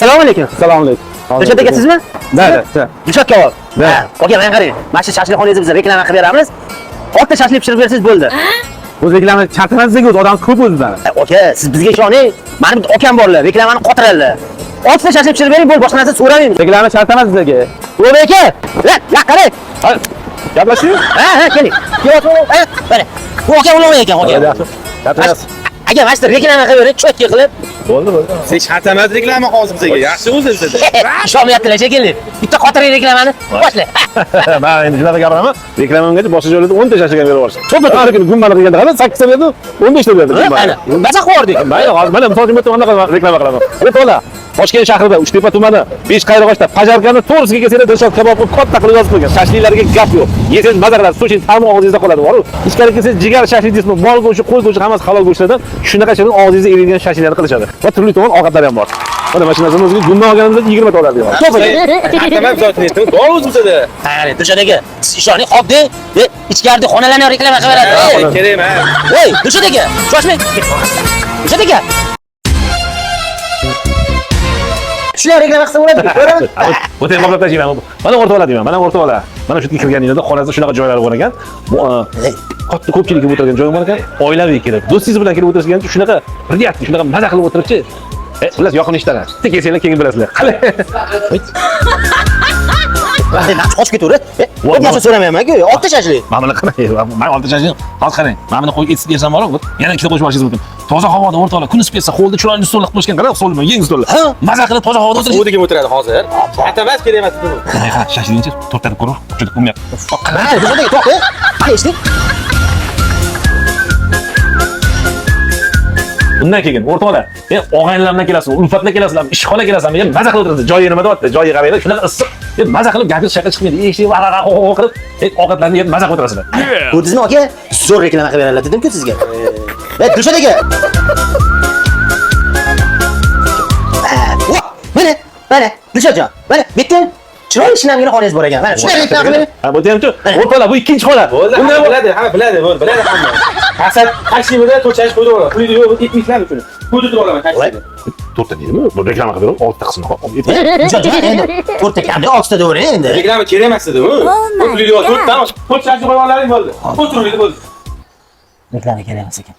Assalomu alaykum. Assalomu alaykum. Dilshod aka sizmi? Да, да. Dilshod kabob. Да. Ha, aka mana qarang. Mana shu shashlikxonangizni biz reklama qilib beramiz. Oltita shashlik pishirib bersangiz bo'ldi. O'z reklama shart emas sizga, o'zi odamimiz ko'p o'zi bizani. Aka, siz bizga ishoning. Mani bitta akam borlar, reklamani qotiradilar. Oltita shashlik pishirib bering, bo'ldi, boshqa narsa so'ramaymiz. Reklama shart emas sizga. To'g'ri aka. La, la qarang. Gaplashing. Ha, ha, keling. Kelyapman. Ha, mana. Bu aka ulug' ekan, aka. Yaxshi. Shart emas. Aka, mana shu reklama qilib bering, cho'tki qilib. Bo'ldi, bo'ldi. Siz shart emas reklama hozir bizga. Yaxshi o'zi sizda. Ishonmayaptilar shekilli. Bitta qotiring reklamani. Boshla. Men endi shunaqa gapiraman. Reklamamgacha boshqa joylarda 10 ta shashlik ham berib yuborishdi. To'ppa to'g'ri kuni gumbani qilganda qara 8 ta berdi, 15 ta berdi. Ana, maza qilib Mayli, hozir mana misol uchun bitta anaqa reklama qilaman. O'rtoqlar, Toshkent shahrida Uchtepa tumani Beshqayrag'ochda Pajarkani to'g'risiga kelsanglar Dilshod kabob qilib katta qilib yozib qo'ygan. Shashliklarga gap yo'q. Yesangiz maza qilasiz, sushi ta'mi og'zingizda qoladi. Bor-u, ichkari kirsangiz jigar shashlik deysizmi, mol go'shti, qo'y go'shti hammasi halol go'shtlardan shunaqa shirin og'zingizda eriydigan shashliklarni qilishadi. Va turli tuman ovqatlar ham bor. Mana mana shu narsani o'ziga gumma olganimizda 20 ta olardik. To'ppa. Shart emas zotini aytdim. Bor o'zi bizda. Qarang, Dilshod aka, siz ishoning, hop deng, ichkarida xonalarni ham reklama qilib beradi. Kerak emas. Ey, Dilshod aka, shoshmang. Dilshod aka. Shular reklama qilsa bo'ladi, ko'raman. O'tay qoplab tashlayman. Mana o'rtoqlar deyman, mana o'rtoqlar. Mana shu yerga kirganingizda xonasida shunaqa joylari bor ekan. Bu katta ko'pchilik kelib o'tirgan joy bor ekan. Oilaviy kelib, do'stingiz bilan kelib o'tirishgancha shunaqa приятный, shunaqa maza qilib o'tiribchi. Xullas yoqimli ishlar. Bitta kelsanglar keyin bilasizlar. Qalay. Naqsh qochib ketaveradi. Ko'p narsa so'ramayman-ku, oltita shashlik. Mana buni qarang, mana olti shashlik. Hozir qarang, mana buni qo'yib etib bersam bor, yana ikkita qo'shib olishingiz mumkin. Toza havoda o'rtoqlar, kun isib ketsa, qo'lda chiroyli stollar qilib qo'yishgan, qarang, stol bilan yangi stollar. Maza qilib toza havoda o'tirish. O'zi kim o'tiradi hozir? Shart emas, kerak emas. Qarang, shashlikchi to'rttalab ko'rib, juda qo'ymayapti. Mana Dilshod aka, to'xta. Mana eshiting. Bundan keyin o'rtoqlar, og'aynilar bilan kelasizmi, ulfatlar kelasizmi, ishxona kelasizmi, maza qilib o'tirasiz. Joyi nima deyapti? Joyi qaranglar, shunaqa issiq. Maza qilib gapingiz shaqqa chiqmaydi. Eshik va va qilib, ovqatlarni yeb maza qilib o'tirasizlar. Ko'rdingizmi aka? Zo'r reklama qilib beradilar dedim-ku sizga. Dilshod aka. Mana, mana, Dilshodjon. Mana, bitta chiroyli shinamgina xonangiz bor ekan. Mana shunday reklama qilib bering. Ha, bu deyapti. O'rtoqlar, bu ikkinchi xona. Bo'ldi, Bundan hamma biladi, hamma biladi, bo'ldi, biladi hamma. Maqsad tashlimida to'chash qo'yib olaman. Puli yo'q, 70 uchun. Qo'yib turib olaman tashlimni. To'rtta deydimi? Bu reklama qilib berib, oltita qismini qo'yib. Dilshodjon, endi to'rtta kamda oltita devering endi. Reklama kerak emas edi u. Puli yo'q, to'rtdan to'chash qo'yib olaring bo'ldi. O'tirib bo'ldi. Reklama kerak emas ekan.